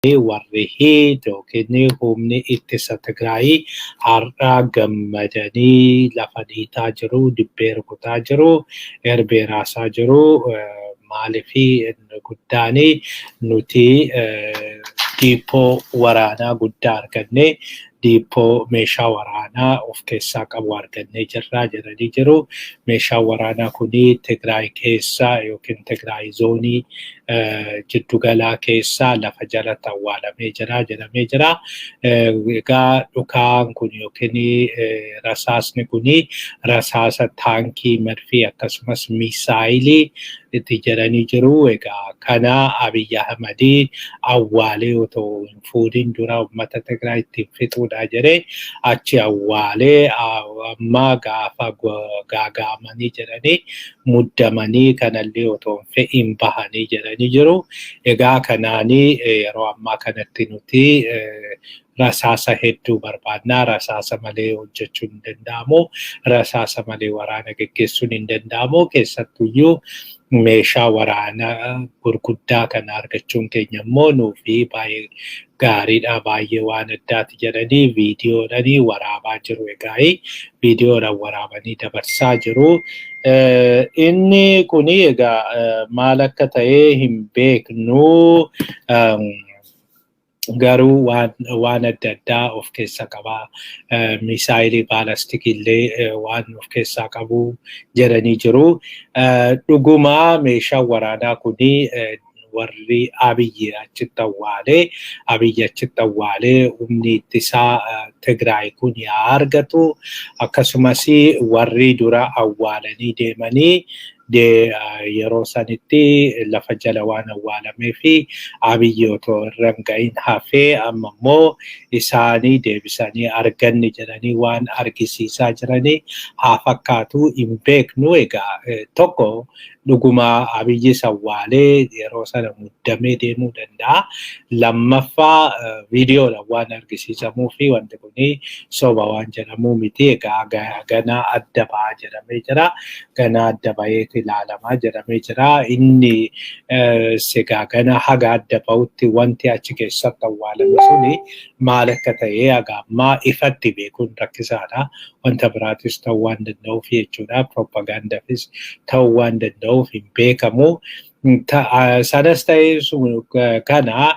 Warri hiit yookiin humni ittisa Tigraayii har'a gammadanii lafa dhiitaa jiru, dibbee rukutaa jiru, erbee raasaa jiru. Maaliifii inni guddaan nuti diippoo waraanaa guddaa argannee, diippoo meeshaa waraanaa of keessaa qabu argannee jirra jedhanii jiru. Meeshaan waraanaa kuni Tigraay keessa yookiin Tigraay zoonii jiddugalaa keessa lafa jalatti awwaalamee jira jedhamee jira. Egaa dhukaan kun yookiin rasaasni kuni rasaasa taankii, marfii akkasumas miisaayilii itti jedhanii jiru. Egaa kana Abiyyi Ahmadii awwaalee otoo hin fuudhin dura uummata Tigraay ittiin fixuudha jedhee achi awwaalee, amma gaafa gaaga'amanii jedhanii muddamanii kanallee otoo hin fe'in bahanii jedhanii jiru. Egaa kanaanii yeroo ammaa kanatti nuti rasaasa hedduu barbaadna. Rasaasa malee hojjechuun hin danda'amu. Rasaasa malee waraana geggeessuun hin danda'amu. Keessattuyyuu meeshaa waraanaa gurguddaa kana argachuun keenya immoo nuufi baay'ee gaariidha, baay'ee waan addaati jedhanii viidiyoodhaan waraabaa jiru. Egaa viidiyoodhaan waraabanii dabarsaa jiru. Inni kuni egaa maal akka ta'e hin beeknu. Garuu waan adda addaa of keessa qaba. Misaayilii baalastikii illee waan of keessaa qabu jedhanii jiru. Dhuguma meeshaan waraanaa kuni warri Abiyyi achitti awwaalee, Abiyyi achitti awwaalee humni ittisaa Tigraay kun haa argatu. Akkasumas warri dura awwaalanii deemanii yeroo sanitti lafa jala waan awwaalamee fi Abiyyi otoo irra hin gahin hafee, amma immoo isaanii deebisanii arganne jedhanii waan argisiisaa jiranii haa fakkaatu, hin beeknu. Egaa tokko dhuguma Abiyyis awwaalee yeroo sana muddamee deemuu danda'a. Lammaffaa viidiyoodhaan waan argisiisamuu fi wanti kuni soba waan jedhamuu miti. Egaa ganaa adda ba'aa jedhamee jira. Ganaa adda ba'eet ilaalamaa jedhamee jira. Inni egaa gana haga adda ba'utti wanti achi keessatti awwaalame suni maal akka ta'e haga ammaa ifatti beekuun rakkisaadha. Wanta biraatis ta'uu waan danda'uuf jechuudha. Propagaandaafis ta'uu waan danda'uuf hin beekamu. Sanas ta'ee kana,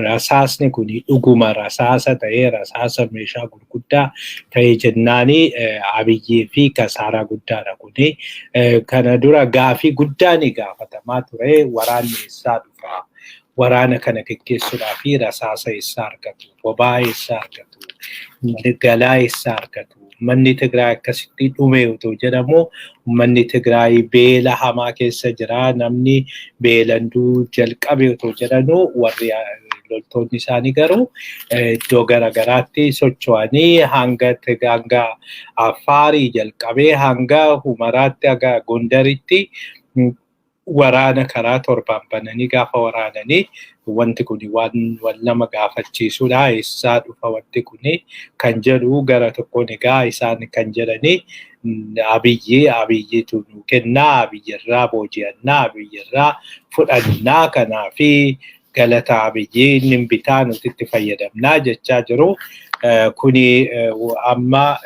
rasaasni kun dhuguma rasaasa ta'ee, rasaasa meeshaa gurguddaa ta'ee jennaani, Abiyyii fi kasaaraa guddaadha kuni. Kana dura gaafii guddaan gaafatamaa ture: waraanni eessaa dhufa? Waraana kana geggeessuudhaa fi rasaasa eessaa argatu? Boba'aa eessaa argatu? Galaa eessaa argatu? Uummanni Tigraay akkasitti dhume otoo jedhamu, uummanni Tigraay beela hamaa keessa jira. Namni beelanduu jalqabe otoo jedhanu, warri loltoonni isaanii garuu iddoo garaagaraatti socho'anii hanga Affaarii jalqabee hanga Humaraatti, hanga Gondaritti waraana karaa torbaan bananii gaafa waraananii, wanti kun waan nama gaafachiisudha. Eessaa dhufa wanti kun kan jedhu gara tokkoon, egaa isaan kan jedhanii Abiyyi, Abiyyitu nu kennaa, Abiyyirraa booji'annaa, Abiyyirraa fudhannaa, kanaafi galata Abiyyi, inni bitaa, nuti itti fayyadamnaa jechaa jiru. Kuni amma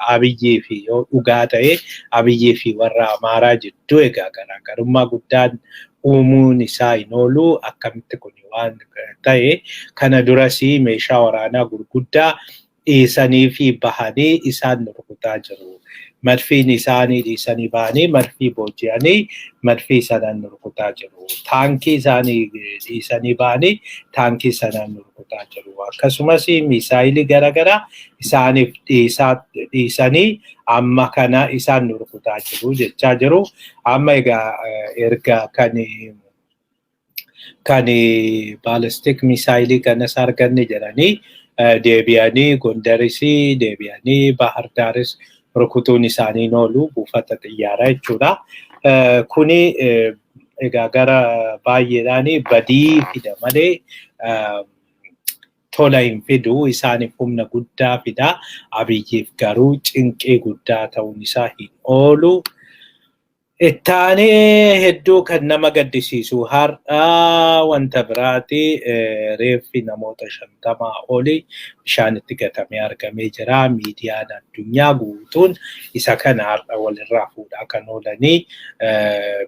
Abiyyii fi yoo dhugaa ta'e Abiyyii fi warra Amaaraa jidduu egaa garaagarummaa guddaan uumuun isaa hin oolu. Akkamitti kun waan ta'e kana duras meeshaa waraanaa gurguddaa dhiisanii fi bahanii isaan rukutaa jiru. Marfiin isaanii dhiisanii bahanii marfii booji'anii marfii sanaan rukutaa jiru. Taankii isaanii dhiisanii bahanii taankii sanaan rukutaa jiru. Akkasumas misaayilii garaagaraa isaaniif dhiisanii amma kana isaan rukutaa jiru jechaa jiru. Amma egaa erga kan ballistic misaayilii kanas arganne jedhanii deebi'anii Gondaris, deebi'anii Bahar Daaris rukutuun isaanii oolu, buufata xiyyaaraa jechuudha. Kuni egaa gara baay'eedhaan badii fida malee tola hin fidu. Isaaniif humna guddaa fida. Abiyyiif garuu cinqii guddaa ta'uun isaa hin oolu. Ittaanee hedduu kan nama gaddisiisu har'a wanta biraati, reeffi namoota 50 olii bishaanitti gatamee argamee jira. Miidiyaan addunyaa guutuun isa kana har'a walirraa fuudhaa kan oolanii,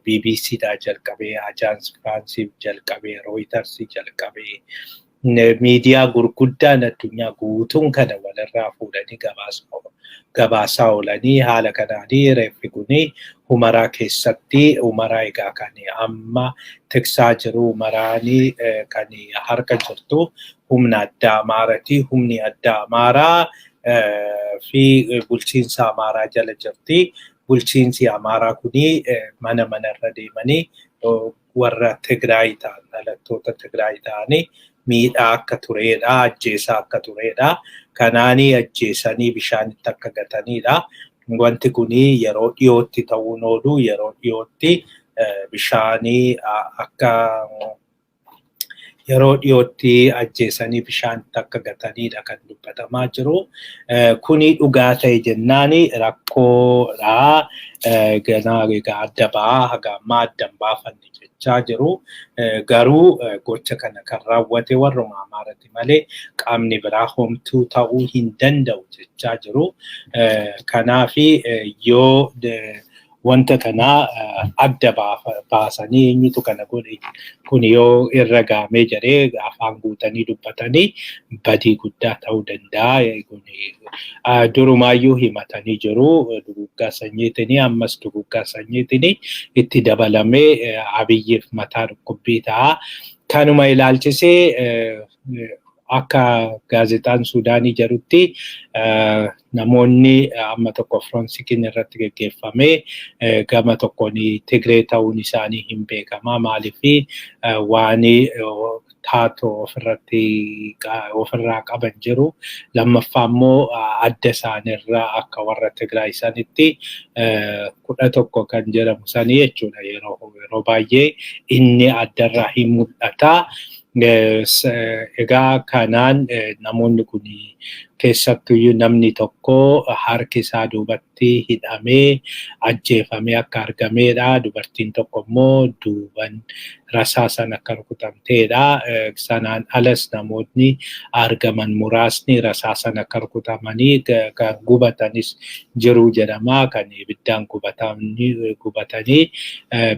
BBCdhaa jalqabee, Agence France jalqabee, Reuters jalqabee, miidiyaa gurguddaan addunyaa guutuun kana walirraa fuudhanii gabaasaa oolanii. Haala kanaanii reeffi kuni Humaraa keessatti, Humaraa egaa kan amma tiksaa jiru, Humaraanii kan harka jirtu humna addaa Amaaraati. Humni addaa Amaaraa fi bulchiinsa Amaaraa jala jirti. Bulchiinsi Amaaraa kuni mana manarra deemanii warra Tigraay ta'an, dhalattoota Tigraay ta'anii miidhaa akka turedha, ajjeesaa akka turedha. Kanaanii ajjeesanii bishaanitti akka gatanidha. Wanti kuni yeroo dhiyootti ta'uun oolu, yeroo dhiyootti bishaanii akka yeroo dhiyootti ajjeesanii bishaanitti akka gatanidha kan dubbatamaa jiru. Kuni dhugaa ta'e jennaani rakkoodha. Ganaa egaa adda ba'aa, haga ammaa adda hin baafanne jechaa jiru. Garuu gocha kana kan raawwate warruma Amaarati malee qaamni biraa homtuu ta'uu hin danda'u jechaa jiru. Kanaafi yoo wanta kana adda baasanii eenyutu kana godhe kun yoo irra gaamee jedhee afaan guutanii dubbatanii badii guddaa ta'uu danda'a. Kun durumaayyuu himatanii jiru duguggaa sanyiitiin, ammas duguggaa sanyiitiin itti dabalamee Abiyyiif mataa dhukkubbii ta'a. Kanuma ilaalchisee akka gaazexaan Suudaanii jedhutti, namoonni amma tokko forensikiin irratti geggeeffamee gama tokkoon Tigree ta'uun isaanii hin beekama. Maaliif waan taatoo ofirratti ofirraa qaban jiru. Lammaffaa immoo adda isaaniirraa akka warra Tigraay sanitti 11 kan jedhamu sanii jechuudha. Yeroo baay'ee inni addarraa hin mul'ata. Egaa kanaan namoonni kun, keessattuyyuu namni tokko harki isaa duubatti hidhamee ajjeefamee akka argameedha. Dubartiin tokko immoo duuban rasaasan akka rukutamteedha. Sanaan alas namoonni argaman muraasni rasaasan akka rukutamanii kan gubatanis jiru jedhama. Kan ibiddaan gubatanii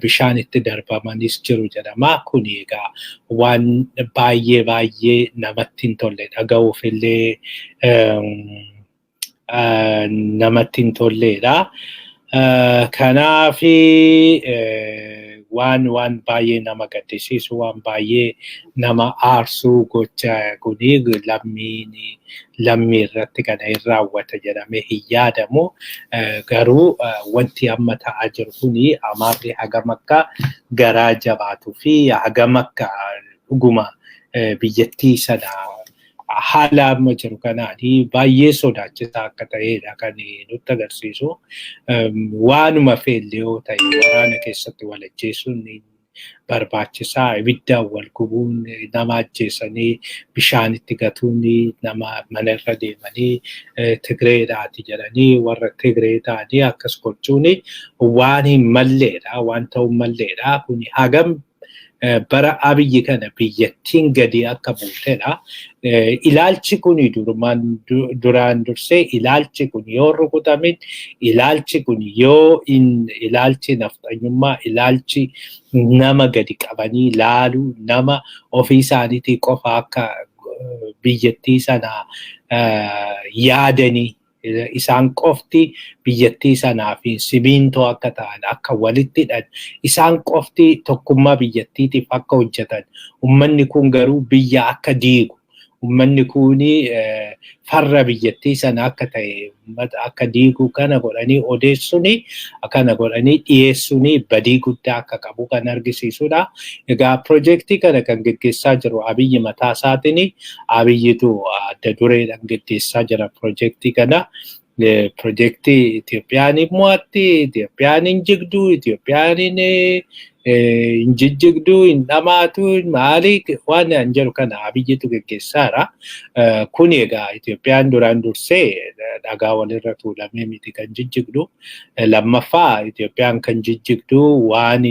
bishaan itti darbamanis jiru jedhama. Kuni egaa waan baay'ee baay'ee namatti hin tolle, dhaga'uuf illee namatti hin tolleedha. Kanaafi waan baay'ee nama gaddisiisu, waan baay'ee nama aarsuu, gocha kuni lammiin lammii irratti kana hin raawwata jedhamee hin yaadamu. Garuu wanti amma ta'aa jiru kuni Amaarri hagam akka garaa jabaatuu fi hagam akka dhuguma biyyattii sana haala amma jiru kanaani baay'ee sodaachisaa akka ta'edha kan nutti agarsiisu. Waanuma feellee yoo ta'e waraana keessatti wal ajjeesuun barbaachisaa, ibiddaan wal gubuun, nama ajjeesanii bishaanitti gatuun, nama mana irra deemanii Tigreedhaati jedhanii warra Tigree ta'anii akkas gochuun waan hin malleedha, waan ta'uu hin malleedha. Kun hagam bara Abiyyi kana biyyattiin gadi akka buutedha. Ilaalchi kun duraan dursee, ilaalchi kun yoo rukutamin, ilaalchi kun yoo ilaalchi nafxanyummaa, ilaalchi nama gadi qabanii laaluu, nama ofii isaaniitii qofa akka biyyattii sana yaadanii, isaan qofti biyyattii sanaa fi sibiintoo akka ta'an, akka walitti hidhan, isaan qofti tokkummaa biyyattiitiif akka hojjetan, ummanni kun garuu biyya akka diigu, ummanni kun farra biyyattii sana akka ta'e, uummata akka diigu kana godhanii odeessuuni, kana godhanii dhiyeessuuni badii guddaa akka qabu kan argisiisudha. Egaa piroojeektii kana kan geggeessaa jiru Abiyyi mataa isaatiin, Abiyyitu adda dureedhaan geggeessaa jira piroojeektii kana. Piroojeektii Itoophiyaan hin mo'atti, Itoophiyaan hin jigdu, Itoophiyaan hin Hin jijjigduu, hin dhamaatu, maali waan an jedhu kana Abiyyitu geggeessaara. Kun egaa Itoophiyaan duraan dursee dhagaa walirra tuulamee miti kan jijjigdu. Lammaffaa, Itoophiyaan kan jijjigdu waan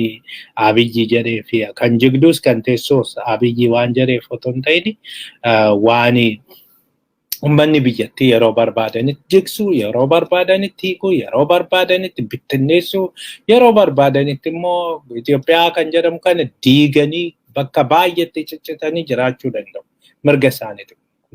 Abiyyi jedhee fi kan jigdus kan teessoos Abiyyi waan jedheef otoo hin ta'in, waan uummanni biyyattii yeroo barbaadanitti jigsuu, yeroo barbaadanitti hiikuu, yeroo barbaadanitti bittinneessuu, yeroo barbaadanitti immoo Itoophiyaa kan jedhamu kana diiganii bakka baay'eetti ciccitanii jiraachuu danda'u. Mirga isaaniiti.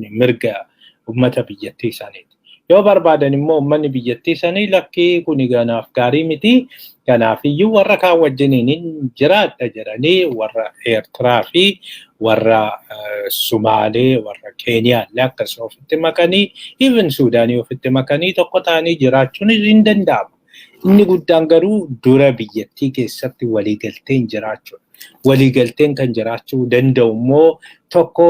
Mirga uummata biyyattii isaaniiti. Yoo barbaadan immoo uummanni biyyattii sanii lakkii, kuni kanaaf gaarii miti. Kanaafiyyuu warra kaan wajjiniin hin jiraadha jedhanii warra Eertiraa fi warra Sumaalee, warra Keeniyaa illee akkasuma ofitti makanii, even Suudaanii ofitti makanii tokko ta'anii jiraachuun hin danda'amu. Inni guddaan garuu dura biyyattii keessatti waliigalteen jiraachuudha. Waliigalteen kan jiraachuu danda'u immoo tokko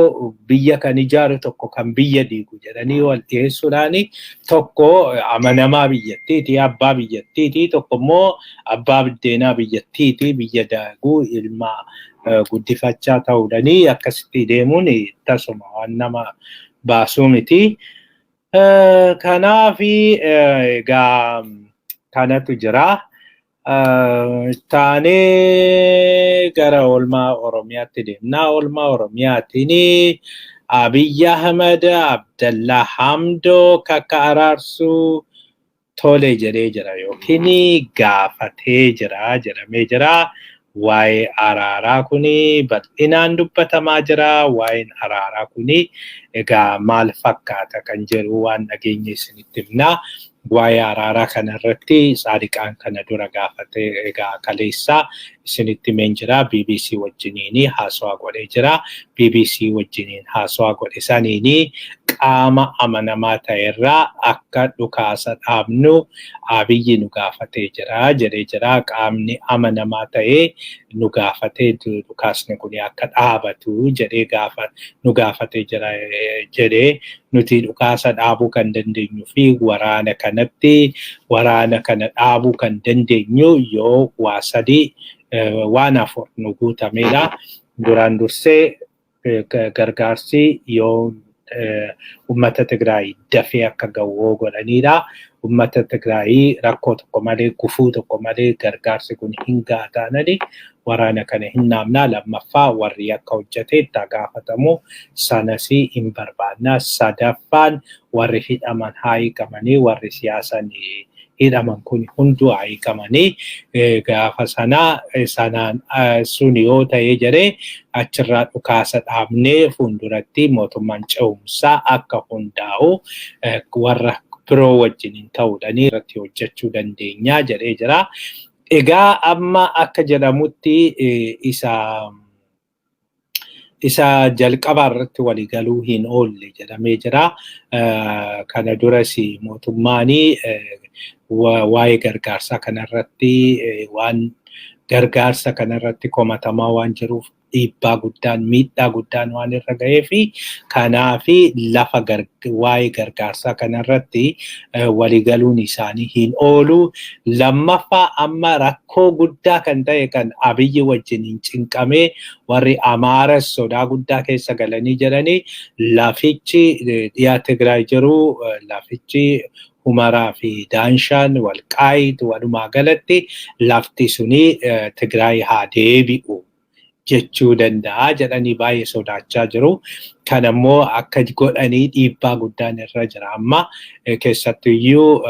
biyya kan ijaaru, tokko kan biyya diigu jedhanii wal dhiyeessuudhaani, tokko amanamaa biyyattiiti, abbaa biyyattiiti, tokko immoo abbaa biddeenaa biyyattiiti, biyya daaguu ilma guddifachaa ta'uudhanii akkasitti deemuun tasuma waan nama baasuu miti. Kanaafi egaa kanatu jira. Taanee gara oolmaa Oromiyaatti deemna. Oolmaa Oromiyaatiin Abiyyi Ahmed Abdallaa Hamdoo akka araarsuu tole jedhee jira yookiin gaafatee jira jedhamee jira. Waa'ee araaraa kuni bal'inaan dubbatamaa jira. Waa'een araaraa kuni egaa maal fakkaata kan jedhu waan dhageenye isinitti himna. Waa'ee araaraa kanarratti Saadiqaan kana dura gaafatee, egaa kaleessaa isinitti himeen jira. BBC wajjiniin haasawaa godhee jira. BBC wajjiniin haasawaa godhe saniini qaama amanamaa ta'erraa akka dhukaasa dhaabnu Abiyyi nu gaafatee jira jedhee jira. Qaamni amanamaa ta'ee nu gaafatee dhukaasni kun akka dhaabatu jedhee gaafa nu gaafatee jira jedhee, nuti dhukaasa dhaabuu kan dandeenyu fi waraana kanatti waraana kana dhaabuu kan dandeenyu yoo waa sadii, waan afur nu guutamedha. Duraan dursee gargaarsi yoo uummata Tigraay dafee akka ga'u godhanidha. Uummata Tigraay rakkoo tokko malee, gufuu tokko malee gargaarsi kun hin gaataanani waraana kana hin dhaabnaa. Lammaffaa, warri akka hojjete itti gaafatamu sanas hin barbaanna. Sadaffaan, warri hidhaman haa hiikamanii, warri siyaasan hidhaman kun hunduu haa hiikamanii. Gaafa sanaa sanaan sun yoo ta'ee jedhee achirraa dhukaasa dhaabnee fuulduratti mootummaan ce'umsaa akka hundaa'u warra biroo wajjiniin ta'uudhaan irratti hojjechuu dandeenya jedhee jira. Egaa amma akka jedhamutti isa jalqabaa irratti waliigaluu hin oolle jedhamee jira. Kana duras mootummaan waa'ee gargaarsaa kanarratti, waan gargaarsa kanarratti komatamaa waan jiruuf, dhiibbaa guddaan, miidhaa guddaan waan irra ga'ee fi kanaafi lafa waa'ee gargaarsaa kanarratti waliigaluun isaanii hin oolu. Lammaffaa, amma rakkoo guddaa kan ta'e, kan Abiyyi wajjin hin cinqamee warri Amaaras sodaa guddaa keessa galanii jedhanii, lafichi dhiyaa Tigraay jiru, lafichi Humaraa fi Daanshaan, Walqaayit, walumaa galatti lafti suni Tigraay haa deebi'u jechuu danda'a jedhanii baay'ee sodaachaa jiru. Kan ammoo akka godhanii dhiibbaa guddaan irra jira. Amma keessattuyyuu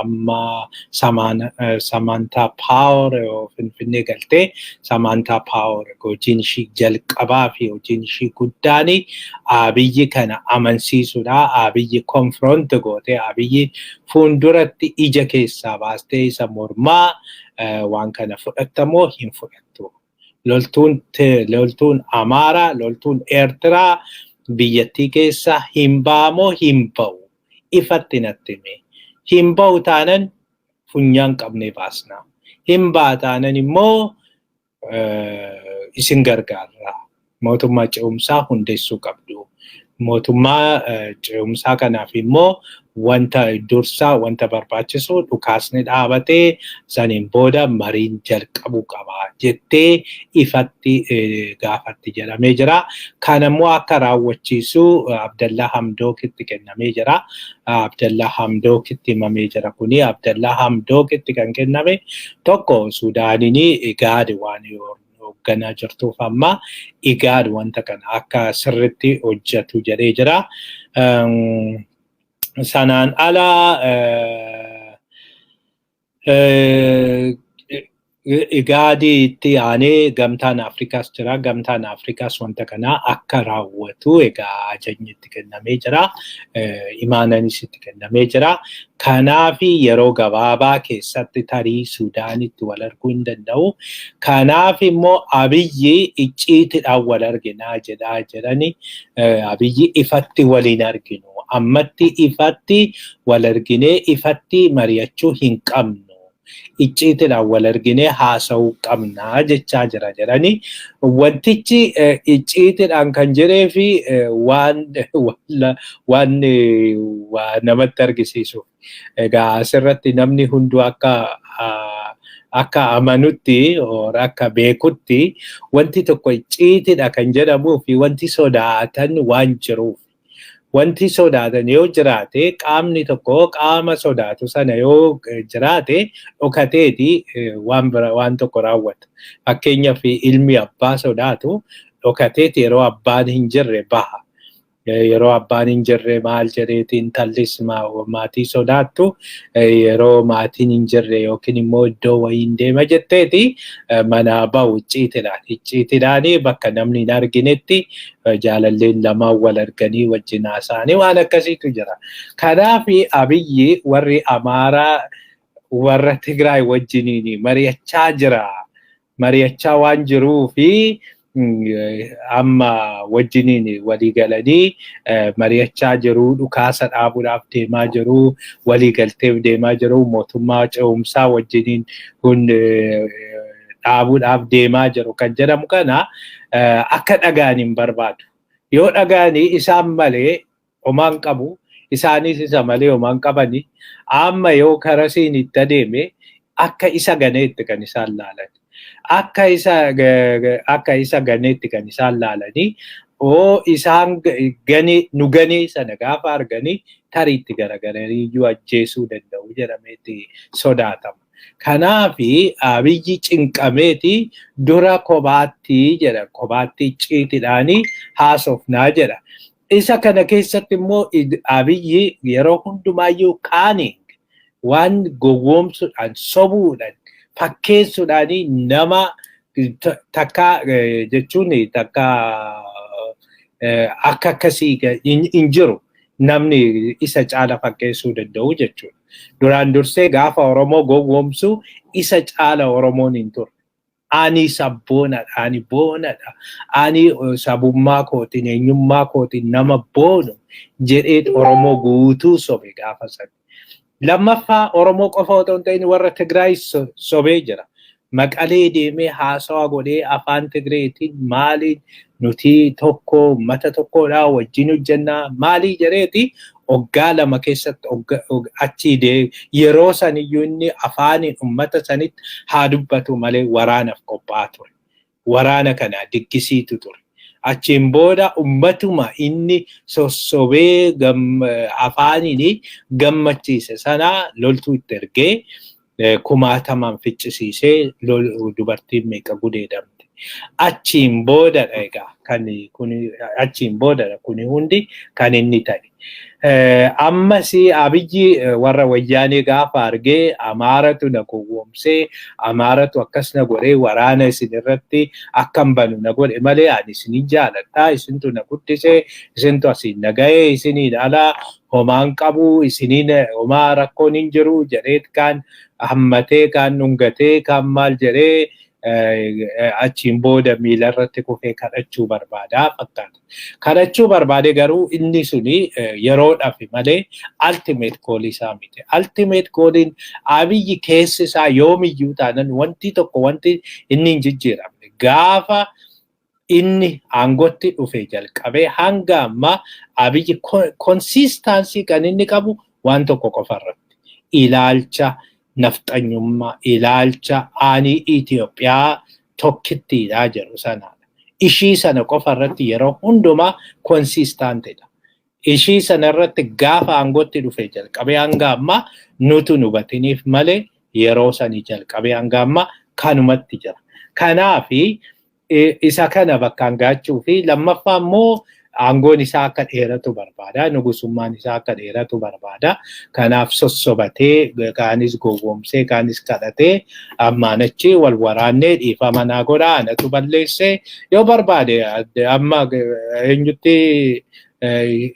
amma Samantaa Power Finfinnee galtee, Samantaa Power hojiin ishii jalqabaa fi hojiin ishii guddaan Abiyyi kana amansiisuudha. Abiyyi confront gootee, Abiyyi fuulduratti ija keessaa baastee isa mormaa waan kana fudhattamoo hin fudhattu? Loltuun Amaaraa, loltuun Eertiraa biyyattii keessa hin ba'amoo hin ba'u? Ifatti natti hime. Hin ba'u taanan funyaan qabnee baasna. Hin ba'a taanan immoo isin gargaarra. Mootummaa ce'umsaa hundeessuu qabdu. Mootummaa ce'umsaa kanaaf immoo wanta dursaa, wanta barbaachisu, dhukaasni dhaabatee saniin booda mariin jalqabuu qaba jettee ifatti gaafatti jedhamee jira. Kanammoo akka raawwachiisu Abdallaa Hamdookitti kennamee jira. Abdallaa Hamdookitti himamee jira kuni. Abdallaa Hamdookitti kan kenname tokko Suudaaniin Igaad waan hoogganaa jirtuuf amma Igaad wanta kana akka sirritti hojjetu jedhee jira. Sanaan ala Igaadiitti aanee Gamtaan Afrikaas jira. Gamtaan Afrikaas wanta kana akka raawwatu egaa ajajni itti kennamee jira. Imaananis itti kennamee jira. Kanaaf yeroo gabaabaa keessatti tarii Suudaanitti wal arguu hin danda'u. Kanaaf immoo Abiyyi icciitiidhaan wal arginaa jedhaa jedhani. Abiyyi ifatti waliin arginu. Ammatti ifatti wal arginee ifatti mari'achuu hin qabnu. Icciitiidhaan wal arginee haasa'uu qabnaa jechaa jira jedhani. Wantichi icciitiidhaan kan jedhee fi waan namatti argisiisu. Egaa asirratti namni hunduu akka amanutti, akka beekutti, wanti tokko icciitiidha kan jedhamuu fi wanti sodaatan waan jiruuf. Wanti sodaatan yoo jiraate, qaamni tokko qaama sodaatu sana yoo jiraate, dhokateeti waan bira waan tokko raawwata. Fakkeenyaaf, ilmi abbaa sodaatu dhokateeti yeroo abbaan hin jirre baha. Yeroo abbaan hin jirre maal jedheeti, intallis maatii sodaattu yeroo maatiin hin jirre yookiin immoo iddoo wayii hin deema jetteeti manaa bahu icciitiidhaan. Icciitiidhaan bakka namni hin arginetti jaalalleen lamaan wal arganii wajjin haasa'anii waan akkasiitu jira. Kanaaf Abiyyi warri Amaaraa, warra Tigraay wajjiniin mari'achaa jira. Mari'achaa waan jiruu fi amma wajjiniin walii galanii mari'achaa jiru, dhukaasa dhaabuudhaaf deemaa jiru, walii galteef deemaa jiru, mootummaa ce'umsaa wajjiniin kun dhaabuudhaaf deemaa jiru kan jedhamu kana akka dhagaan hin barbaadu. Yoo dhagaanii isaan malee homaan qabu, isaanis isa malee homaan qabani. Amma yoo karasiin itti adeeme akka isa ganeetti kan isaan laalan. Akka isa ganeetti kan isaan laalanii, oo isaan gane nu ganee sana gaafa arganii tariitti garagalanii iyyuu ajjeesuu danda'u jedhameetti sodaatama. Kanaafi Abiyyi cinqameeti dura kophaatti jedha, kophaatti icciitiidhaanii haasofnaa jedha. Isa kana keessatti immoo Abiyyi yeroo hundumaayyuu kaaniin waan gowwoomsuudhaan, sobuudhaan, fakkeessuudhaan nama takka jechuun takka akka akkasii hin jiru, namni isa caala fakkeessuu danda'u jechuudha. Duraan dursee gaafa Oromoo gowwoomsu isa caala Oromoon hin turre. Ani sabboonadha, ani boonadha, ani sabummaa kootiin, eenyummaa kootiin nama boonu jedhee Oromoo guutuu sobe gaafa sana. Lammaffaa, Oromoo qofa otoo hin ta'in warra Tigraay sobee jira. Maqalee deemee haasawaa godhee afaan Tigreetiin maaliin nuti tokko, uummata tokkodha, wajjin hojjennaa maalii jedheeti waggaa 2 keessatti achii yeroo saniyyuu inni afaaniin uummata sanitti haa dubbatu malee waraanaaf qophaa'aa ture. Waraana kana diggisiitu ture. Achiin booda uummatuma inni sossobee afaaniin gammachiise sana loltuu itti ergee kumaatamaan ficcisiisee, dubartiin meeqa gudeedamte. Achiin boodadha egaa kan kuni, achiin boodadha kuni hundi kan inni ta'e. Ammas Abiyyi warra Wayyaanee gaafa argee, Amaaratu na gowwoomsee, Amaaratu akkas na godhee, waraana isin irratti akkan banu na godhe malee ani isinin jaaladha, isintu na guddisee, isintu asiin na ga'ee, isiniin ala homaan qabu, isiniin homaa rakkoon hin jiru jedhee, kaan hammatee, kaan dhungatee, kaan maal jedhee, achiin booda miila irratti kufee kadhachuu barbaadaa fakkaata. Kadhachuu barbaade, garuu inni suni yeroodhaaf malee ultimate goal isaa miti. Ultimate goaliin Abiyyi keessi isaa yoomiyyuu taanan wanti tokko wanti inni hin jijjiiramne gaafa Inni aangootti dhufe jalqabee hanga ammaa Abiyyi consistency kan inni qabu waan tokko qofa irratti. Ilaalcha nafxanyummaa, ilaalcha ani Itoophiyaa tokkittiidha jedhu sanaadha. Ishii sana qofa irratti yeroo hundumaa consistentidha. Ishii sana irratti gaafa aangootti dhufe jalqabee hanga ammaa nutu nu hubatiniif malee yeroo sanii jalqabee hanga ammaa kanumatti jira. Kanaafi isa kana bakkaan gahachuu fi lammaffaa immoo aangoon isaa akka dheeratu barbaada. Nugusummaan isaa akka dheeratu barbaada. Kanaaf sossobatee, kaanis gowwoomsee, kaanis kadhatee, ammaan achi wal waraannee dhiifama naa godhaa, anatu balleessee yoo barbaade amma eenyutti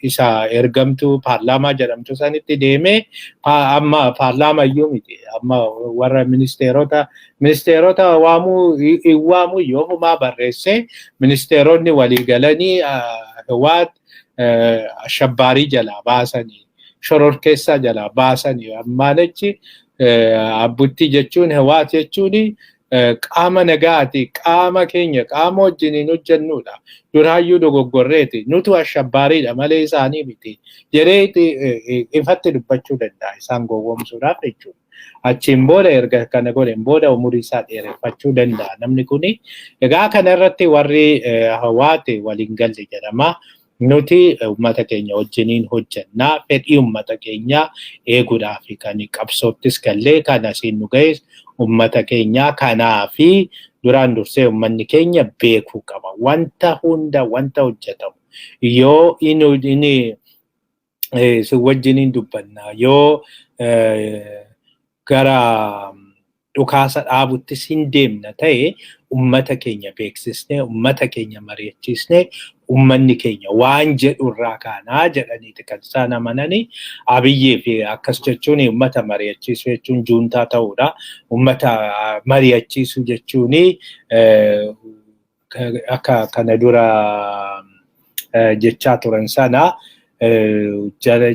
isa ergamtuu paarlaamaa jedhamtu sanitti deemee, amma paarlaamaa iyyuu miti, amma warra ministeerota waamuu hin waamuu, yoomumaa barreessee ministeeronni walii galanii Hiwaat shabbaarii jalaa baasanii, shororkeessaa jalaa baasanii, ammaan achi abbuttii jechuun, Hiwaat jechuun qaama nagaati, qaama keenya, qaama wajjiniin hojjennudha. Duraayyuu dogoggorreeti, nutu ashabbaariidha malee isaanii miti jedhee ifatti dubbachuu danda'a isaan gowwoomsuudhaaf jechuudha. Achiin booda, erga kana godheen booda, umurii isaa dheereffachuu danda'a namni kuni. Egaa kana irratti warri Hiwaati waliin galle jedhama. Nuti uummata keenya wajjiniin hojjannaa, fedhii uummata keenyaa eeguudhaaf kan qabsoottis gallee kan asiin nu ga'es uummata keenyaa. Kanaafi duraan dursee uummanni keenya beekuu qaba. Wanta hunda, wanta hojjetamu yoo inni si wajjiniin dubbanna, yoo gara dhukaasa dhaabuttis hin deemna ta'e, ummata keenya beeksisnee, ummata keenya mari'achiisnee, ummanni keenya waan jedhu irraa kaanaa jedhaniiti kan isaan amananii. Abiyyee fi akkas jechuun, ummata mari'achiisuu jechuun juuntaa ta'uudha. Ummata mari'achiisuu jechuun akka kana dura jechaa turan sana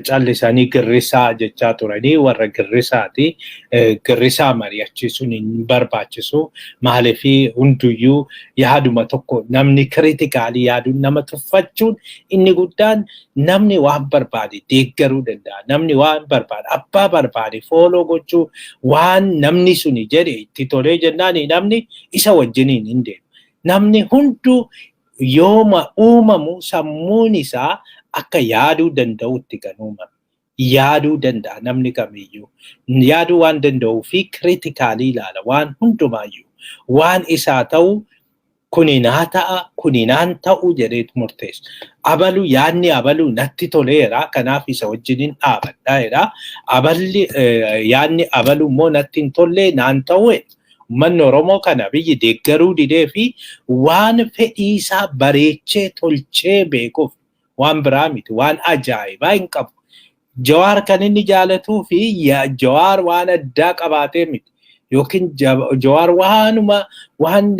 callisanii girrisaa jechaa turanii warra girrisaati. Girrisaa mari'achiisuun hin barbaachisu. Maaliif hunduyyuu yaaduma tokko namni critically yaaduun nama tuffachuun inni guddaan namni waan barbaade deeggaruu danda'a. Namni waan barbaade, abbaa barbaade follow gochuu, waan namni suni jedhe itti tolee jennaan namni isa wajjiniin hin deemu. Namni hunduu yooma uumamu sammuun isaa akka yaaduu danda'utti kan uumame. Yaaduu danda'a namni kamiyyuu. Yaaduu waan danda'uu fi critically ilaala waan hundumaayyuu. Waan isaa ta'u, kuni naa ta'a, kuni naan ta'u jedheet murteessa. Abalu yaadni abaluu natti toleera, kanaaf isa wajjiniin dhaabadha jedha. Aballi yaadni abaluu immoo natti hin tolle, naan ta'u. Uummanni Oromoo kana biyyi deeggaruu didee fi waan fedhii isaa bareechee tolchee beekuuf, waan biraa miti, waan ajaa'ibaa hin qabu. Jawaar kan inni jaalatuu fi Jawaar waan addaa qabaatee miti. Yookiin Jawaar waanuma waan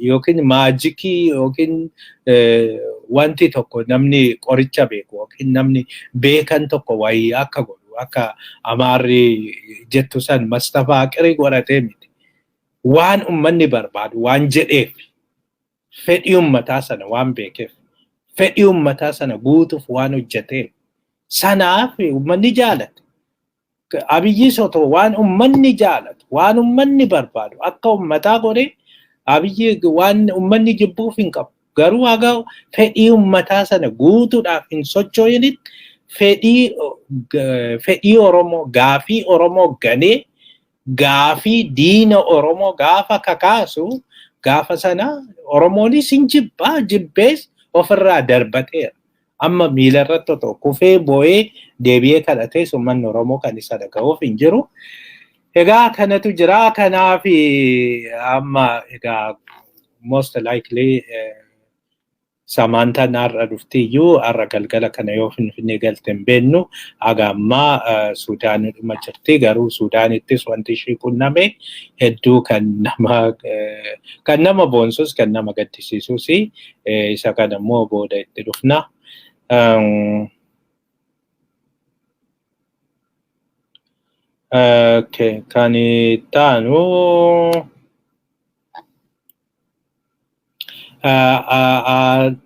yookiin magic yookiin wanti tokko namni qoricha beeku yookiin namni beekan tokko wayii akka godhu, akka Amaarri jettu san mastafaaqirii godhatee miti. Waan uummanni barbaadu waan jedheef, fedhii uummataa sana waan beekeef, fedhii uummataa sana guutuuf waan hojjeteef, sanaaf uummanni jaalate. Abiyyis otoo waan uummanni jaalatu, waan uummanni barbaadu akka uummataa godhe, Abiyyi waan uummanni jibbuuf hin qabu. Garuu haga fedhii uummataa sana guutuudhaaf hin socho'initti fedhii Oromoo, gaafii Oromoo ganee, gaafii diina Oromoo gaafa kakaasu, gaafa sana Oromoonis hin jibbaa, jibbees ofirraa darbateera. Amma miila irratti otoo kufee boo'ee deebi'ee kadhatees uummanni Oromoo kan isa dhaga'uuf hin jiru. Egaa kanatu jira. Kanaaf amma egaa most likely Samaantaan har'a dhufti iyyuu, har'a galgala kana yoo Finfinnee galte hin beeknu. Haga ammaa Suudaanidhuma jirti. Garuu Suudaanittis wanti ishii qunname hedduu kan nama boonsus kan nama gaddisiisus. Isa kana immoo booda itti dhufna. Okay, kan itti aanu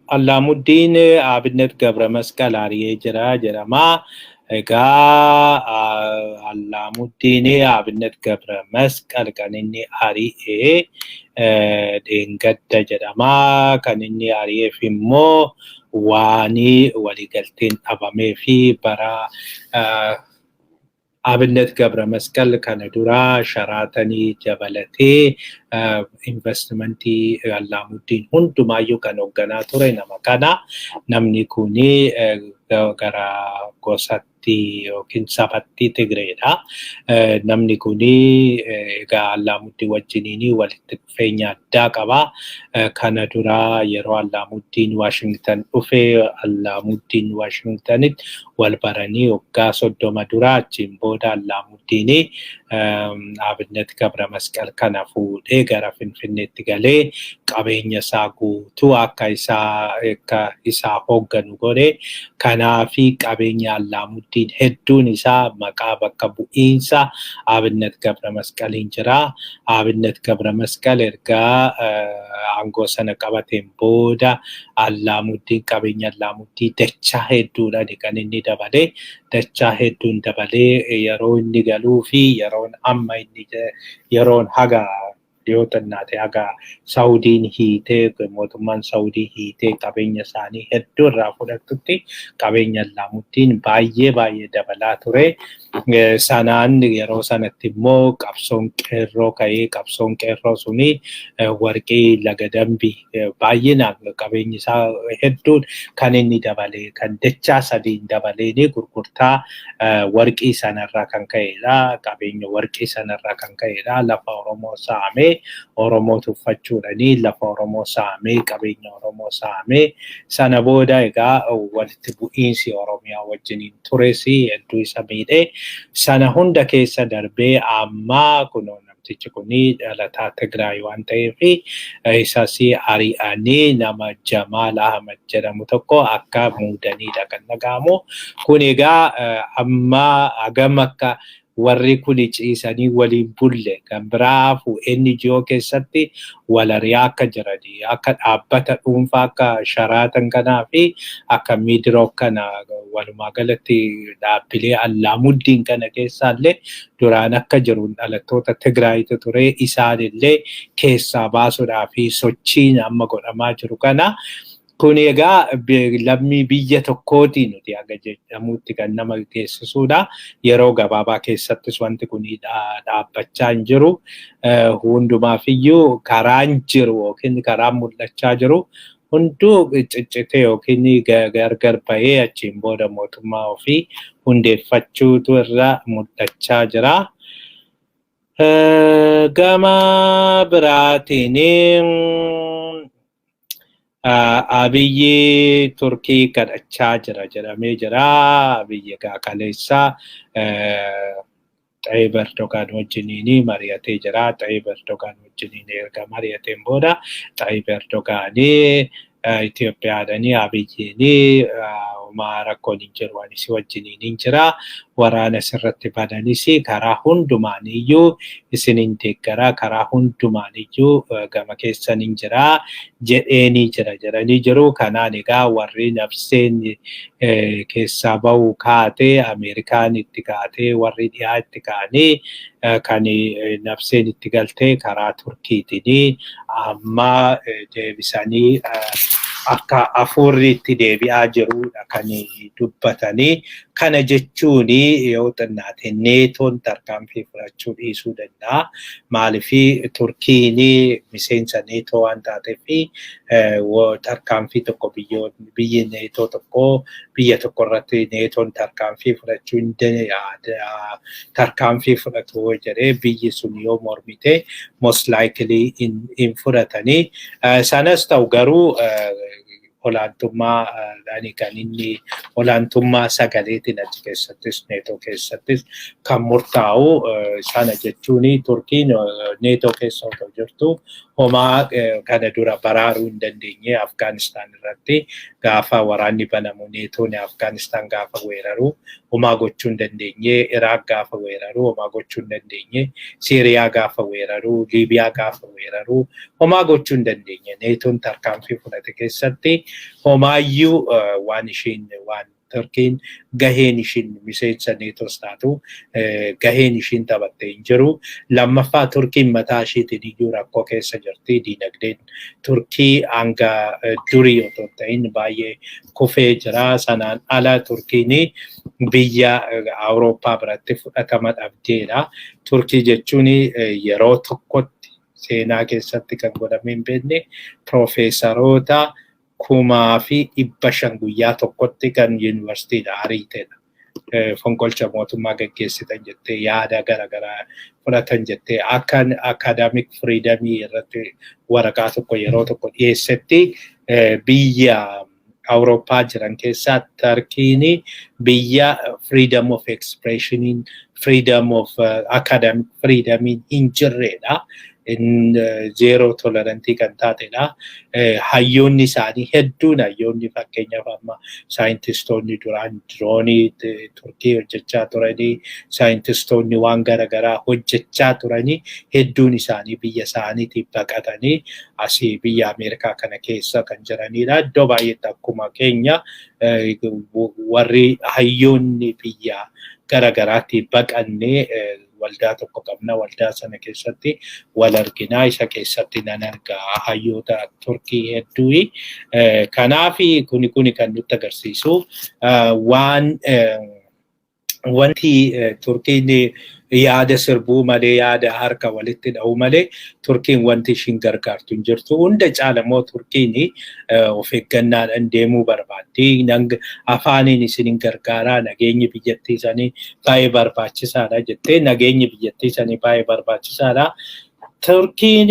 Allaamuddin Abinnet Gabra Masqal ari'ee jira jedhama. Egaa Allaamuddin Abinnet Gabra Masqal kan inni ari'ee dheengadda jedhama. Kan inni ari'eef immoo waan waliigalteen dhabamee fi bara Abinnet Gabra Masqal kana dura Sharaatanii dabalatee investimentii Allaamuddin hundumaayyuu kan hoogganaa ture nama kana. Namni kuni gara gosatti yookiin sabatti Tigreedha. Namni kuni egaa Allaamuddin wajjiniin walitti dhufeenya addaa qaba. Kana dura yeroo Allaamuddin Waashingtan dhufe, Allaamuddin Waashingtanitti wal baranii waggaa 30 dura. Achiin booda Allaamuddin Abinnet Gabra Masqal kana fuudhee gara Finfinneetti galee qabeenya isaa guutuu akka isaa hoogganu godhe. Kanaafi qabeenya Allaamuddin hedduun isaa maqaa bakka bu'iinsa Abinnet Gabra Masqaliin jira. Abinnet Gabra Masqal ergaa aangoo sana qabateen booda Allaamuddin qabeenya Allaamuddii dachaa hedduudhaan kan inni dabalee, dachaa hedduun dabalee yeroo inni galuu fi yeroon amma inni yeroon haga dhiyoo xinnaate haga Saudiin hiitee, mootummaan Saudii hiitee qabeenya isaanii hedduu irraa fudhattutti qabeenya Allaamuddin baay'ee baay'ee dabalaa ture. Sanaan yeroo sanatti immoo qabsoon qeerroo ka'ee, qabsoon qeerroo suni warqii Laga Dambii baay'inaan qabeenyi isaa hedduun kan inni dabalee, kan dachaa sadiin dabaleeni gurgurtaa warqii sanarraa kan ka'edha. Qabeenya warqii sanarraa kan ka'edha. Lafa Oromoo saamee, Oromoo tuffachuudhanii lafa Oromoo saamee, qabeenya Oromoo saamee, sana booda egaa walitti bu'iinsi Oromiyaa wajjiniin tures hedduu isa miidhee, sana hunda keessa darbee amma kunoo namtichi kuni dhalataa Tigraay waan ta'eef isas ari'anii nama Jamaal Ahmad jedhamu tokko akka muudanidha kan dhaga'amu. Kun egaa amma hagam akka warri kun ciisanii waliin bulle kan biraa hafu, NGO keessatti wal ari'aa akka jiranii, akka dhaabbata dhuunfaa akka Sharaatan kanaa fi akka Miidirook kana, walumaa galatti dhaabbilee Allaamuddin kana keessaallee duraan akka jiruun dhalattoota Tigraayitu ture, isaanillee keessaa baasuudhaa fi sochiin amma godhamaa jiru kana. Kun egaa lammii biyya tokkooti nuti haga jedhamutti kan nama geessisuudha. Yeroo gabaabaa keessattis wanti kun dhaabbachaa hin jiru. Hundumaafiyyuu karaan jiru yookiin karaan mul'achaa jiru hunduu ciccitee yookiin gargar bahee achiin booda mootummaa ofii hundeeffachuutu irra mul'achaa jira. Gama biraatiin Abiyyi Turkii kadhachaa jira jedhamee jira. Abiyyi egaa kaleessaa Xayyib Erdogaan wajjiniin mari'atee jira. Xayyib Erdogaan wajjiniin erga mari'ateen booda Xayyib Erdogaanii Itoophiyaadhanii Abiyyiin homaa rakkoon hin jiru, ani si wajjiniin hin jira, waraana sirratti bananis karaa hundumaaniyyuu isinin deeggaraa, karaa hundumaaniyyuu gama keessan hin jira jedheenii jira jedhanii jiru. Kanaan egaa warri nafseen keessaa bahu kaatee, Ameerikaan itti kaatee, warri dhiyaa itti ka'anii kan nafseen itti galtee karaa Turkiitiin amma deebisanii akka hafuurri itti deebi'aa jirudha kan dubbatanii. Kana jechuun yoo xinnaate Neetoon tarkaanfii fudhachuu dhiisuu danda'a. Maaliif? Turkiin miseensa Neetoo waan taateef tarkaanfii tokko biyyi Neetoo tokko biyya tokko irratti Neetoon tarkaanfii fudhachuu hin tarkaanfii fudhatu jedhee biyyi sun yoo mormite most likely hin fudhatanii. Sanas ta'u garuu olaantummaa kan inni olaantummaa sagaleetiin achi keessattis Neetoo keessattis kan murtaa'u. Sana jechuun Turkiin Neetoo keessa otoo jirtu Homaa kana dura baraaruu hin dandeenye. Afgaanistaan irratti gaafa waraanni banamu, Neetoon Afgaanistaan gaafa weeraru homaa gochuu hin dandeenye. Iraaq gaafa weeraru homaa gochuu hin dandeenye. Siiriyaa gaafa weeraru, Liibiyaa gaafa weeraru homaa gochuu hin dandeenye. Neetoon tarkaanfii fudhate keessatti homaayyuu waan ishiin waan Turkiin gaheen ishiin miseensa Neetoos taatu gaheen ishiin taphatte hin jiru. Lammaffaa, Turkiin mataa ishiitiin iyyuu rakkoo keessa jirti. Diinagdeen Turkii hanga durii otoo hin ta'in baay'ee kufee jira. Sanaan ala Turkiin biyya Awurooppaa biratti fudhatama dhabdeedha. Turkii jechuun yeroo tokkotti seenaa keessatti kan godhamee hin beekne piroofeesaroota 1500 guyyaa tokkotti kan yuunivarsiitiidha ariiteedha. Fonqolcha mootummaa gaggeessitan jettee, yaada garaagaraa fudhatan jettee, akka academic freedomii irratti waraqaa tokko yeroo tokko dhiyeessetti, biyya Awurooppaa jiran keessaa Tarkiin biyya freedom of expressioniin, freedom of academic freedomiin hin jirredha. Zero tolerantii kan taatedha. Hayyoonni isaanii hedduun, hayyoonni fakkeenyaaf amma saayintistoonni duraan diroonii Turkii hojjechaa turanii, saayintistoonni waan garaagaraa hojjechaa turanii hedduun isaanii biyya isaaniitiif baqatanii asii biyya Ameerikaa kana keessa kan jiranidha. Iddoo baay'eetti akkuma keenya warri hayyoonni biyya garaagaraatti baqannee waldaa tokko qabna. Waldaa sana keessatti wal arginaa. Isa keessatti nan argaa hayyoota Turkii hedduu. Kanaaf kuni kan nutti agarsiisu waan wanti Turkiin yaada sirbuu malee, yaada harka walitti dha'uu malee, Turkiin wanti ishiin gargaartu hin jirtu. Hunda caalamoo Turkiin of eeggannaadhaan deemuu barbaaddi. Afaaniin isin hin gargaaraa, nageenyi biyyattii sanii baay'ee barbaachisaadha jettee, nageenyi biyyattii sanii baay'ee barbaachisaadha. Turkiin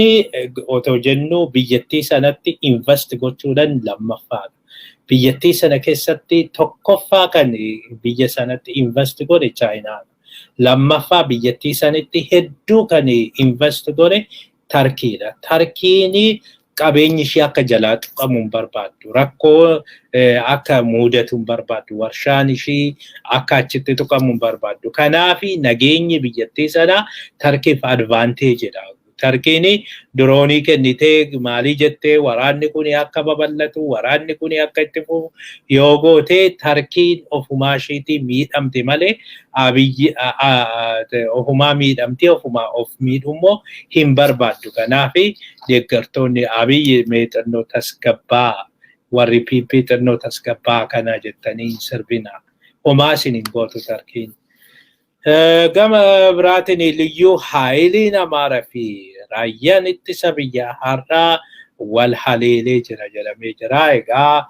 otoo jennu biyyattii sanatti invest gochuudhaan lammaffaadha. Biyyattii sana keessatti tokkoffaa kan biyya sanatti invest godhe Chaayinaadha. Lammaffaa biyyattii sanitti hedduu kan invest godhe Tarkiidha. Tarkiin qabeenyi ishee akka jalaa tuqamu hin barbaaddu. Rakkoo akka mudatu hin barbaaddu. Warshaan ishii akka achitti tuqamu hin barbaaddu. Kanaaf nageenyi biyyattii sanaa Tarkiif advantagedha. Tarkiin diroonii kennitee maalii jettee, waraanni kun akka babal'atu, waraanni kun akka itti fufu yoo goote, Tarkiin ofumaa ishiitii miidhamte malee Abiyyi ofumaa miidhamtee ofumaa of miidhummoo hin barbaaddu. Kanaaf deeggartoonni Abiyyi mee xinnoo tasgabbaa, warri PP xinnoo tasgabbaa kana jettanii hin sirbina. Homaa isin hin gootu Tarkiin. Gama biraatiin liyyuu haayiliin Amaaraa fi raayyaan ittisa biyyaa har'aa wal haleelee jira jedhamee jira. Egaa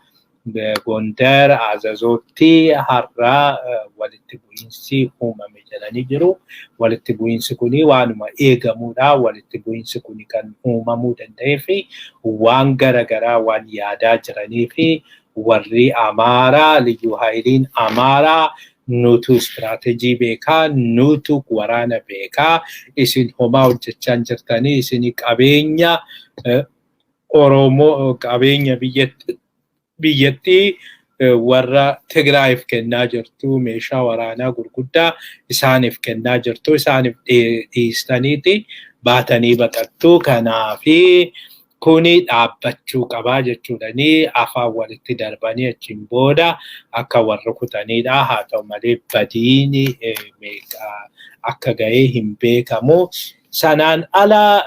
Gondar Azazootti har'aa walitti bu'iinsi uumame jedhanii jiru. Walitti bu'iinsi kuni waanuma eegamudha. Walitti bu'iinsi kuni kan uumamuu danda'ee fi waan garaagaraa waan yaadaa jiranii fi warri Amaaraa, liyyuu haayiliin Amaaraa, nutu istiraatejii beekaa, nutu waraana beekaa, isin homaa hojjechaa hin jirtanii, isin qabeenya Oromoo, qabeenya biyyattii warra Tigraayiif kennaa jirtu, meeshaa waraanaa gurguddaa isaaniif kennaa jirtu, isaaniif dhiistaniiti baatanii baqattu. Kanaafi kuni dhaabbachuu qabaa jechuudhani afaan walitti darbanii achiin booda akka warra kutanidha. Haa ta'u malee badiin meeqa akka ga'ee hin beekamu. Sanaan ala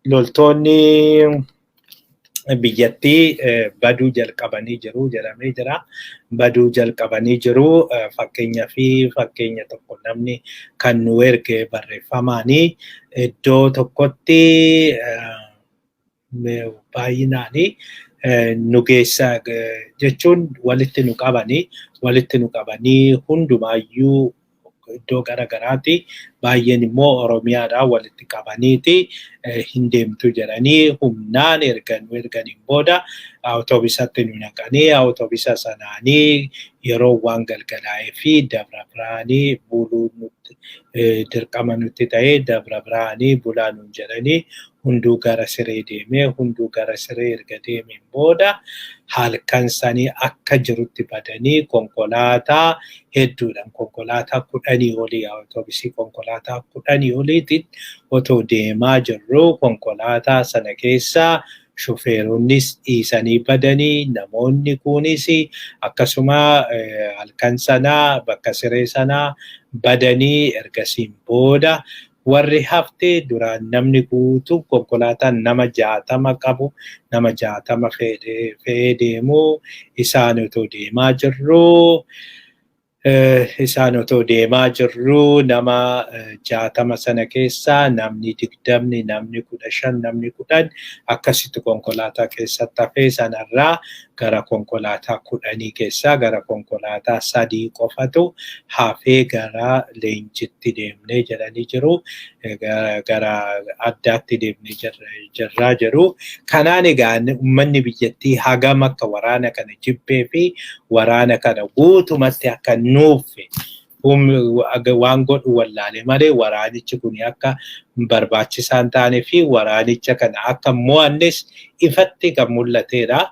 loltoonni biyyattii baduu jalqabanii jiru jedhamee jira. Baduu jalqabanii jiru. Fakkeenya fi fakkeenya tokko namni kan nu erge barreeffamaanii iddoo tokkotti baay'inaanii nu geessa jechuun walitti nu qabanii, walitti nu qabanii hundumaayyuu iddoo garagaraati. Baay'een immoo Oromiyaadhaa walitti qabaniiti hin deemtu jedhanii humnaan ergan erganiin booda awutoobisatti nu naqanii, awutoobisa sanaanii yeroo waan galgalaa'ee fi Dabra Biraanii buluu nutti dirqama nutti ta'ee, Dabra Biraanii bulaa nuun jedhanii, hunduu gara siree deemee, hunduu gara siree erga deemeen booda halkan sanii akka jirutti badanii, konkolaataa hedduudhaan, konkolaataa 10 olii, awutoobisii konkolaataa 10 oliitiin otoo deemaa jirru, konkolaataa sana keessaa shufeeronnis dhiisanii badanii, namoonni kunis akkasuma halkan sanaa bakka siree sanaa badanii, ergasiin booda warri hafte duraan namni guutuu konkolaataan nama 60 qabu, nama 60 fe'ee deemuu, isaan otoo deemaa jirru nama 60 sana keessaa namni 20, namni 15, namni 10 akkasitti konkolaataa keessatti hafee, sanarraa gara konkolaataa 10 keessaa gara konkolaataa sadii qofatu hafee gara leenjitti deemnee jedhanii jiru. Gara addaatti deemnee jirraa jiru. Kanaan egaa uummanni biyyattii hagam akka waraana kana jibbee fi waraana kana guutumatti akka nuuffe, waan godhu wallaale malee, waraanichi kun akka barbaachisaa hin taane fi waraanicha kana akka mo'annes ifatti kan mul'atedha.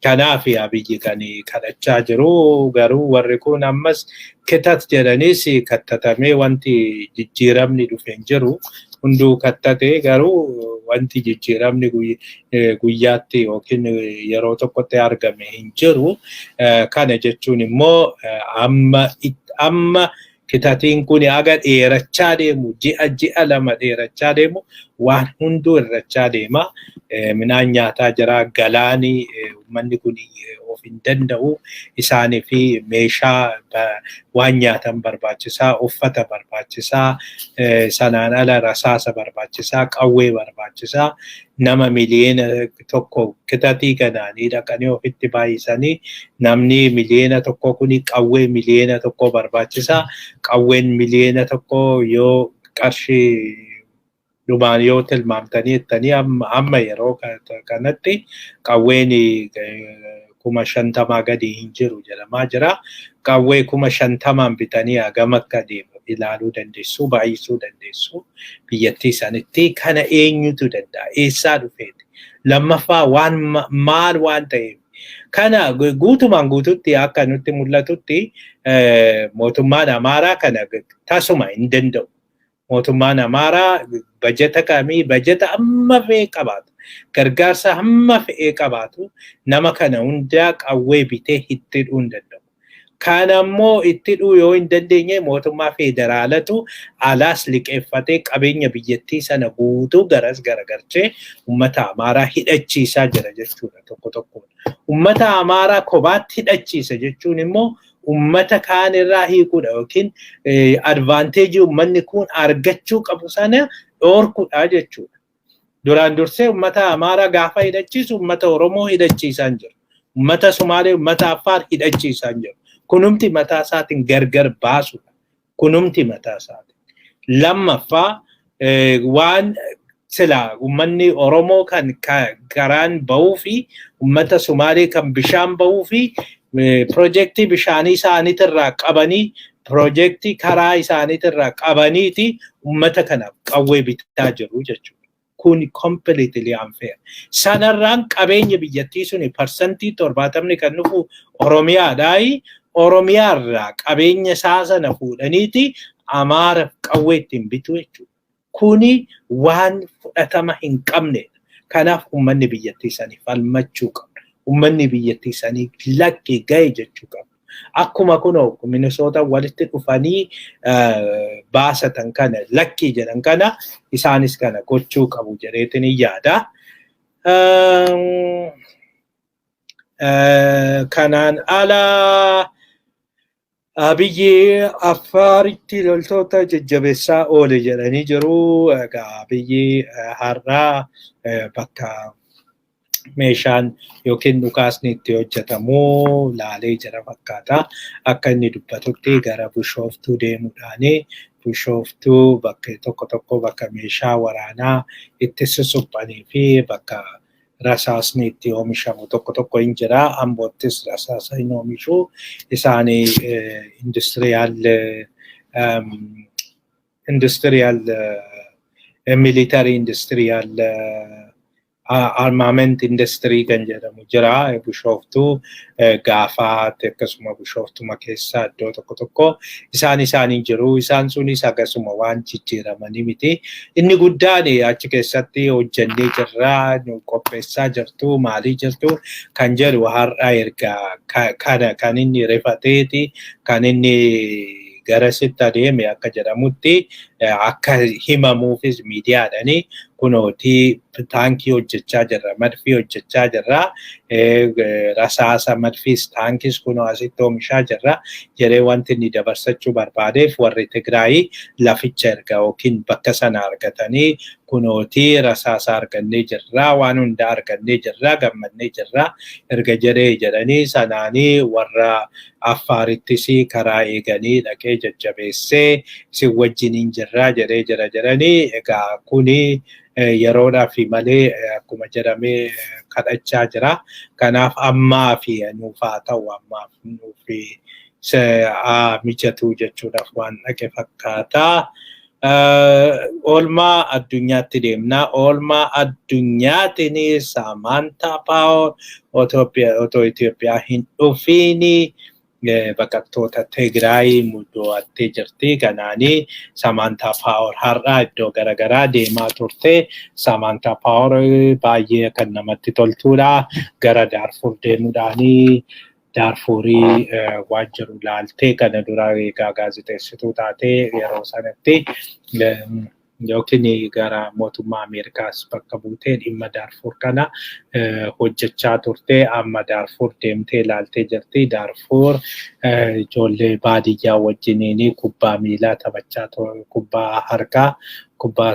Kanaaf Abiyyi kan kadhachaa jiru garuu warri kun ammas kitat jedhaniis kattatamee wanti jijjiiramni dhufe hin jiru. Hunduu kattate, garuu wanti jijjiiramni guyyaatti yookiin yeroo tokkotti argame hin jiru. Kana jechuun immoo amma kitatiin kun haga dheerachaa deemu, ji'a ji'a 2 dheerachaa deemu, waan hunduu irrachaa deema. Midhaan nyaataa jira, galaani, uummanni kun of hin danda'u. Isaanii fi meeshaa waan nyaatan barbaachisaa, uffata barbaachisaa, sanaan ala rasaasa barbaachisaa, qawwee barbaachisaa. Nama 1 miliyoona kitatii kanaanii dhaqanii ofitti baay'isanii, namni 1 miliyoona kuni qawwee 1 miliyoona barbaachisaa. Qawween 1 miliyoona yoo qarshii dhumaan yoo tilmaamtanii jettanii, amma yeroo kanatti qawween 50,000 gadi hin jiru jedhamaa jira. Qawwee 50,000n bitanii hagam akka deemu ilaaluu dandeessu, baay'isuu dandeessu biyyattii sanitti. Kana eenyutu danda'a? Eessaa dhufeeti? Lammaffaa, waan maal waan ta'eef kana guutumaan guututti akka nutti mul'atutti mootummaan Amaaraa kana tasuma hin danda'u. Mootummaan Amaaraa bajeta kamii, bajeta hamma fe'e qabaatu, gargaarsa hamma fe'e qabaatu, nama kana hundaa qawwee bitee itti hidhuu hin danda'u. Kana immoo itti hidhuu yoo hin dandeenye, mootummaa federaalatu alaas liqeeffatee qabeenya biyyattii sana guutuu garas garagalchee uummata Amaaraa hidhachiisaa jira jechuudha tokko tokkoon. Uummata Amaaraa kophaatti hidhachiisa jechuun immoo uummata kaan irraa hiikuudha yookiin advantage uummanni kun argachuu qabu sana dhoorkuudha jechuudha. Duraan dursee uummata Amaaraa gaafa hidhachiisu uummata Oromoo hidhachiisaa hin jiru. Uummata Sumaalee, uummata Affaar hidhachiisaa hin jiru. Kunumti mataa isaatiin gargar baasudha. Kunumti mataa isaatiin. Lammaffaa, waan sila uummanni Oromoo kan karaan bahuu fi uummata Sumaalee kan bishaan bahuu fi piroojeektii bishaanii isaaniitirraa qabanii, piroojeektii karaa isaaniitirraa qabaniiti uummata kanaaf qawwee bitaa jiru jechuudha. Kun completely unfair. Sanarraan qabeenya biyyattii suni 70% kan dhufu Oromiyaadhaayi. Oromiyaarraa qabeenya isaa sana fuudhaniiti Amaara qawwee ittiin bitu jechuudha. Kuni waan fudhatama hin qabnedha. Kanaaf uummanni biyyattii sanii falmachuu qaba. Uummanni biyyattii sanii lakki, gahe jechuu qaba. Akkuma kunoo Minisoota walitti dhufanii baasatan kana, lakkii jedhan kana, isaanis kana gochuu qabu jedheetiin yaada. Kanaan ala Abiyyi Affaaritti loltoota jajjabeessaa oole jedhanii jiru. Egaa Abiyyi har'aa bakka Meeshaan yookiin dhukaasni itti hojjetamu laalee jira fakkaata. Akka inni dubbatutti gara Bishooftuu deemuudhaani Bishooftuu bakka tokko tokko bakka meeshaa waraanaa itti susuphanii fi bakka rasaasni itti oomishamu tokko tokko hin jira. Amboottis rasaasa hin oomishu. Isaanii industrial military industrial armament industry kan jedhamu jira. Bishooftuu Gaafaat, akkasuma Bishooftuma keessa iddoo tokko tokko isaan isaanii jiru. Isaan sunis akkasuma waan jijjiiramanii miti. Inni guddaan achi keessatti hojjennee jirra, nu qopheessaa jirtu, maalii jirtu kan jedhu har'a erga kana kan inni rifateeti kan inni garasitti adeeme. Akka jedhamutti, akka himamuufis miidiyaadhani kunootii taankii hojjechaa jirra, madfii hojjechaa jirra, rasaasa madfiis taankis kunoo asitti oomishaa jirra jedhee wanti inni dabarsachuu barbaadeef, warri Tigraayii laficha erga yookiin bakka sana argatanii kunootii rasaasa argannee jirra, waan hunda argannee jirra, gammannee jirra erga jedhee jedhanii, sanaanii warra Affaarittis karaa eeganii dhaqee jajjabeessee isin wajjiniin jirra jedhee jira jedhanii. Egaa kuni yeroodhaaf malee akkuma jedhamee kadhachaa jira. Kanaaf ammaa fi nuuf haa ta'u, ammaaf nuuf mijatu jechuudhaaf waan dhaqe fakkaata. Oolmaa addunyaatti deemna. Oolmaa addunyaatiin Samaantaa Paawor otoo Itoophiyaa hin dhufiini baqattoota Tigraay mo'attee jirti. Kanaanii Samaantaa Paawor har'a iddoo garaagaraa deemaa turte. Samaantaa Paawor baay'ee kan namatti toltuudha. Gara Daarfur deemuudhaanii Daarfurii waan jiru laaltee, kana dura egaa gaazexeessituu taatee yeroo sanatti yookiin gara mootummaa Ameerikaas bakka buutee dhimma Daarfur kana hojjechaa turte. Amma Daarfur deemtee ilaaltee jirti. Daarfur ijoollee baadiyyaa wajjiniin kubbaa miilaa taphachaa, kubbaa harkaa, kubbaa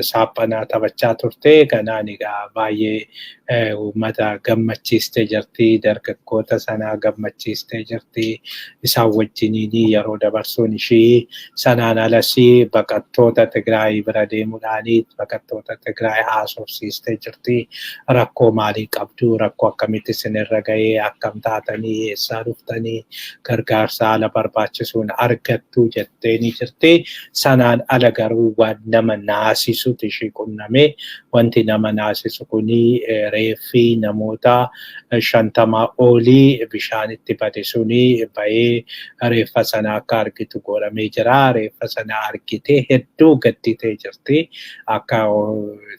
saaphanaa taphachaa turte. Kanaan egaa baay'ee uummata gammachiistee jirti. Dargaggoota sanaa gammachiistee jirti. Isaan wajjiniin yeroo dabarsuun ishii. Sanaan alas baqattoota Tigraay bira deemuudhaan baqattoota Tigraay haasofsiistee jirti. Rakkoo maalii qabdu, rakkoo akkamitti isinirra gahee, akkam taatanii, eessaa dhuftanii, gargaarsa haala barbaachisuun argattu jettee ni jirti. Sanaan ala garuu waan nama naasisutu ishii qunname. Wanti nama naasisu kuni reeffi namoota 50 olii bishaanitti bade suni bahee reeffa sana akka argitu godhamee jira. Reeffa sana argitee hedduu gadditee jirti. Akka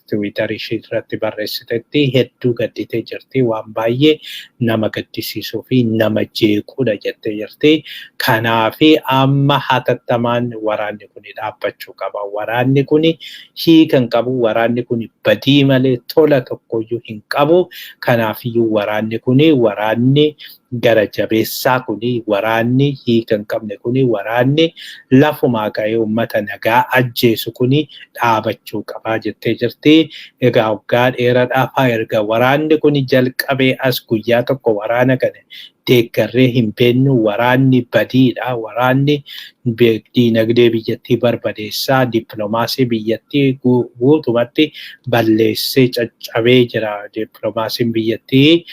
Tiwiitarii ishii irratti barreessitetti hedduu gadditee jirti. Waan baay'ee nama gaddisiisuu fi nama jeequdha jettee jirti. Kanaafi amma hatattamaan waraanni kun dhaabbachuu qaba. Waraanni kun hiika hin qabu. Waraanni kun badii malee tola tokkoyyuu hin qabu. Kanaafiyyuu waraanni kun, waraanni gara jabeessaa kuni, waraanni hiika hin qabne kuni, waraanni lafumaa ka'ee uummata nagaa ajjeesu kuni dhaabachuu qabaa jettee jirti. Egaa waggaa dheeraadhaaf erga waraanni kun jalqabee as guyyaa tokko waraana kana deeggarree hin beeknu. Waraanni badiidha. Waraanni diinagdee biyyattii barbadeessaa, dippiloomaasii biyyattii guutumatti balleessee caccabee jira. Dippiloomaasiin biyyattii,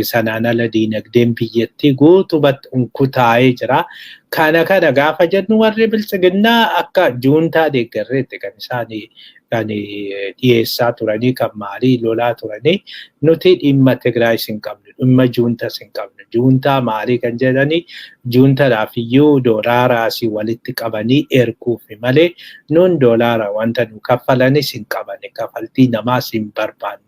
sanaan ala diinagdeen biyyattii guutumatti unkutaa'ee jira. Kana gaafa jennu warri Biltsiginnaa akka juuntaa deeggarreetti kan isaanii kan dhiyeessaa turanii, kan maalii lolaa turanii. Nuti dhimma Tigraay hin qabnu, dhimma juuntas hin qabnu. Juuntaa maalii kan jedhanii, juuntaadhaaf iyyuu doolaara asii walitti qabanii erguufi malee nuun doolaara wanta nu kaffalanis hin qabani, kafaltii namaas hin barbaannu.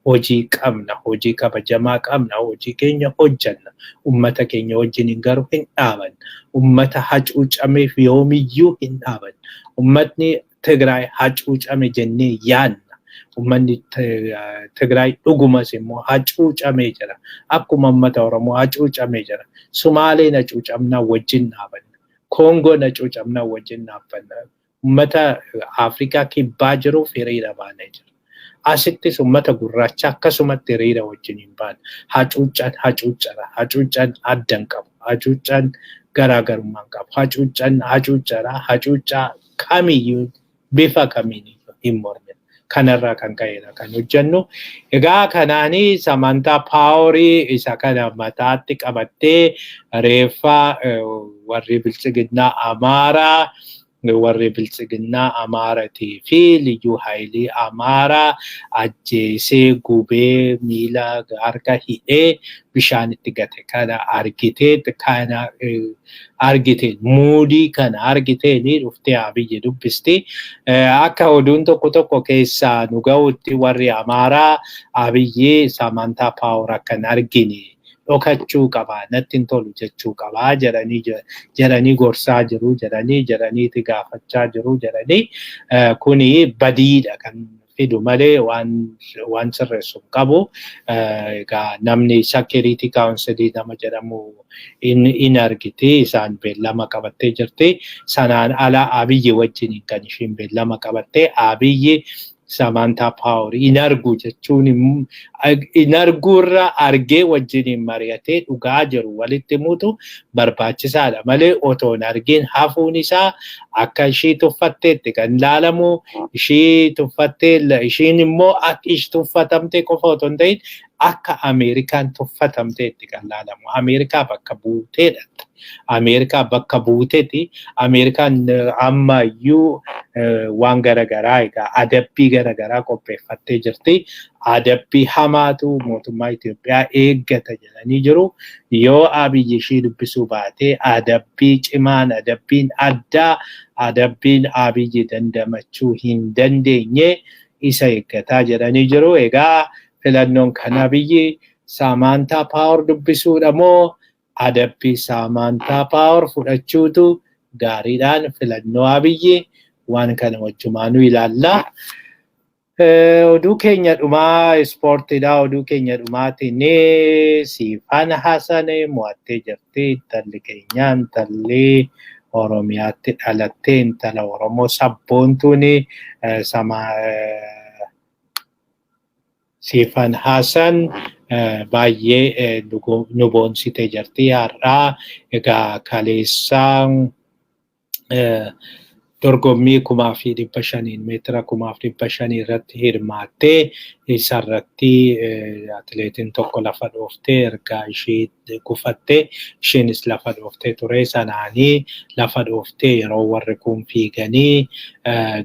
Hojii qabna, hojii kabajamaa qabna, hojii keenya hojjanna. Ummata keenya wajjin garuu hin dhaaban. Ummata hacuucameef yoomiyyuu hin dhaaban. Ummatni Tigraay hacuucame jennee yaadna. Ummanni Tigraay dhugumas immoo hacuucamee jira. Akkuma ummata Oromoo hacuucamee jira. Sumaaleen hacuucamnaa wajjin dhaabanna. Koongoon hacuucamnaa wajjin dhaabbanna. Ummata Afrikaa Kibbaa jiruuf hiriira baanee jira. Asittis uummata gurraacha akkasumatti hiriira wajjin hin baane. Hacuuccaan hacuuccadha. Hacuuccaan adda hin qabu. Hacuuccaan garaagarummaa hin qabu. Hacuuccaan hacuuccadha. Hacuuccaa kamiyyuu bifa kamiin hin mormine. Kanarraa kan ka'edha kan hojjennu. Egaa kanaanii Samantaa Paaworii isa kana mataatti qabattee reeffa warri biltsiginnaa Amaaraa, warri biltsiginnaa Amaaratii fi Liyyuu Haayilii Amaaraa ajjeesee, gubee, miila harka hidhee bishaanitti gate kana argitee, kana argite, muudii kana argitee ni dhuftee Abiyyi dubbisti. Akka oduun tokko tokko keessaa nu ga'utti warri Amaaraa Abiyyi Samantaa Paawor akka hin argine dhokachuu qaba, natti hin tolu jechuu qaba jedhanii gorsaa jiru jedhanii, jedhaniiti gaafachaa jiru jedhanii. Kuni badiidha kan fidu malee waan sirreessu hin qabu. Egaa namni Security Council nama jedhamu in argiti, isaan beellama qabattee jirti. Sanaan ala Abiyyi wajjin kan ishiin beellama qabattee, Abiyyi Samantaa Paawor in argu jechuun in arguurra argee wajjin mari'atee dhugaa jiru walitti himuutu barbaachisaadha malee otoo hin argin hafuun isaa akka ishii tuffatteetti kan ilaalamu. Ishii tuffattee, ishiin immoo akka ishii tuffatamte qofa otoo hin ta'in akka Ameerikaan tuffatamteetti kan ilaalamu. Ameerikaa bakka buuteedha. Ameerikaa bakka buuteeti. Ameerikaan ammayyuu waan garaagaraa, egaa adabbii garaagaraa qopheeffattee jirti. Adabbii hamaatu mootummaa Itoophiyaa eeggata jedhanii jiru. Yoo Abiyyi ishii dubbisuu baate adabbii cimaan, adabbiin addaa, adabbiin Abiyyi dandamachuu hin dandeenye isa eeggataa jedhanii jiru. Egaa filannoon kan Abiyyi Samantaa Paawor dubbisuudha moo adabbii Samantaa Paawor fudhachuutu gaariidhaan, filannoo Abiyyi waan kana wajjumaanuu ilaalla. Oduu keenya dhumaa ispoortiidha. Oduu keenya dhumaatiin Siifan Hasan mo'attee jirti. Intalli keenya, intalli Oromiyaatti dhalattee, intala Oromoo sabboontuun sama Siifan Hasan baay'ee nu boonsitee jirti har'aa. Egaa kaleessaa dorgommii 1500, meetira 1500 irratti hirmaattee, isarratti atileetiin tokko lafa dhooftee, erga ishee kufattee isheenis lafa dhooftee ture. Sanaanii lafa dhooftee yeroo warri kun fiiganii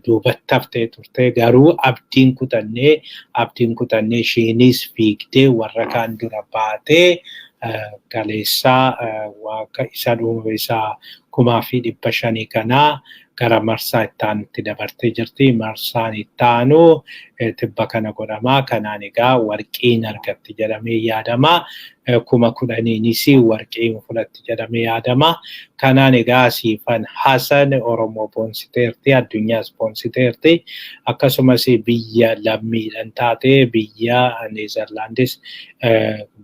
duubatti haftee turte, garuu abdiin kutannee isheenis fiigdee warra kaan dura baatee kaleessaa waaqa isa dhuuma isaa 1500 kanaa gara marsaa itti aanutti dabartee jirti. Marsaan itti aanu tibba kana godhamaa. Kanaan egaa warqiin argatti jedhamee yaadama. 10,000nis warqiin fudhatti jedhamee yaadama. Kanaan egaa Siifan Hasan Oromoo boonsiteerti, addunyaas boonsiteerti. Akkasumas biyya lammiidhaan taate, biyya Neezerlaandis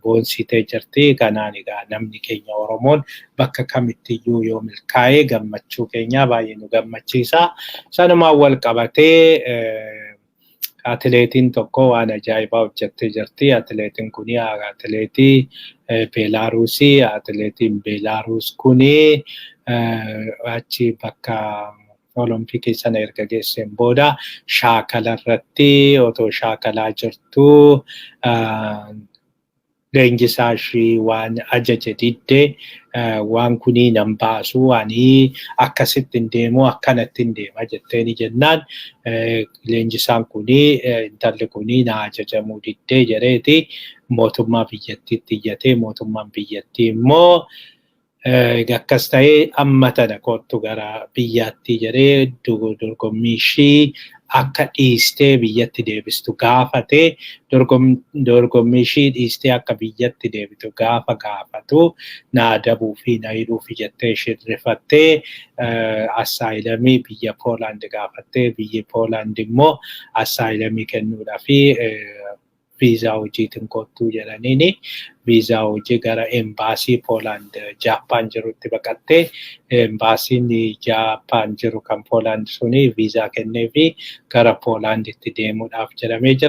boonsitee jirti. Kanaan egaa namni keenya Oromoon bakka kamittiyyuu yoo milkaa'ee gammachuu keenya baay'ee nu gammachiisa. Sanumaan wal qabatee atileetiin tokko waan ajaa'ibaa hojjettee jirti. Atileetiin kuni atileetii Beelaaruusii. Atileetiin Beelaaruus kuni achi bakka Olompikii sana erga geesseen booda shaakala irratti otoo shaakalaa jirtuu leenjisaa ishii waan ajaje diddee, waan kunii nan baasu, ani akkasitti hin deemu, akkanatti hin deema jetteeni jennaan, leenjisaan kunii intalli kunii na ajajamuu diddee jedheeti mootummaa biyyattiitti iyyatee, mootummaan biyyattii immoo akkas ta'ee amma tana kottu gara biyyaatti jedhee dorgommii ishii akka dhiistee biyyatti deebistu gaafate. Dorgommii ishii dhiistee akka biyyatti deebitu gaafa gaafatu, na adabuu fi na hidhuuf jettee isheen rifattee asylumii biyya Poolaand gaafattee, biyyi Poolaand immoo asylumii kennuudhaa fi viizaa hojiitiin kottuu jedhaniini, viizaa hojii gara embaasii Poolaand Jaappaan jirutti baqattee, embaasiin Jaappaan jiru kan Poolaand suni viizaa kennee fi gara Poolaanditti deemuudhaaf jedhamee jira.